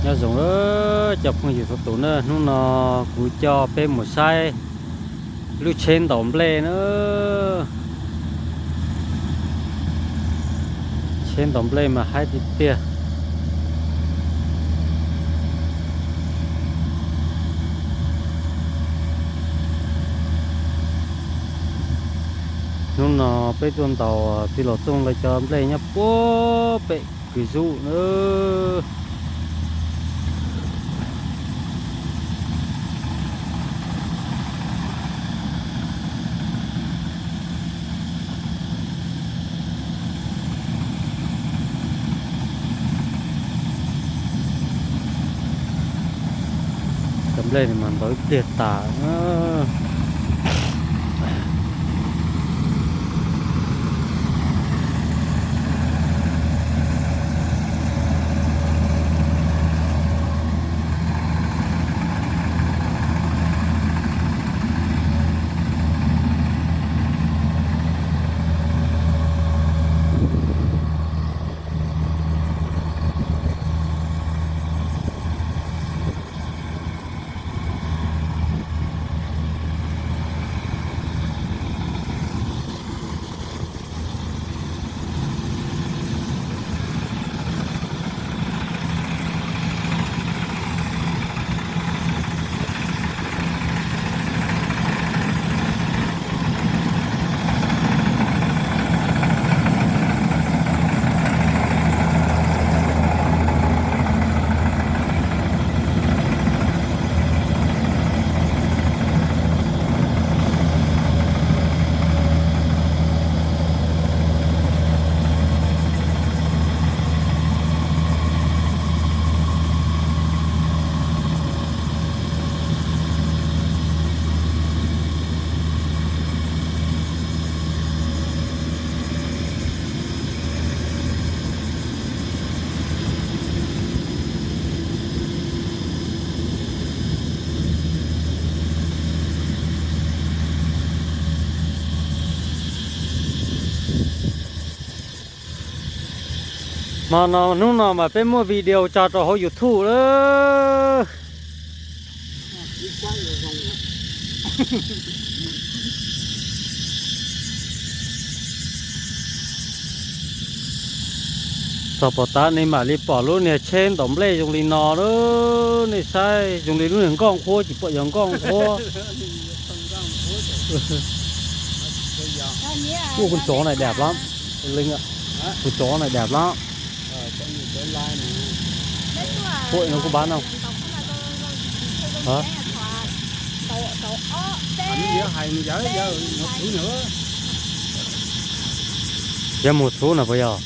Nyob zoo cov phooj ywg txhua tus na, hnub no kuv coj peb mus saib lub tsheb ntaus nplej na. Tsheb ntaus nplej mas haib tiag tiag. Hnub no peb tuaj ntaus txiv laus Txooj lawv cov nplej nyob puag pem Kws Zuj na. Cov nplej no mas ntaus ib pliag tas. Hmo no hnub no mas peb muaj video tso rau hauv YouTube lawm. Txog pom tas nej mam li pom lub niag tsheb ntaus nplej zoo li no lawm. Nej saib zoo li lub niag nkoj nqhuab tsis pom yog nkoj nqhuab. Ua kuv tsov nais dap lab, kuv tsov nais dap lab. Phuaj no kuj npab no. Yog mus txhuv no puas yog?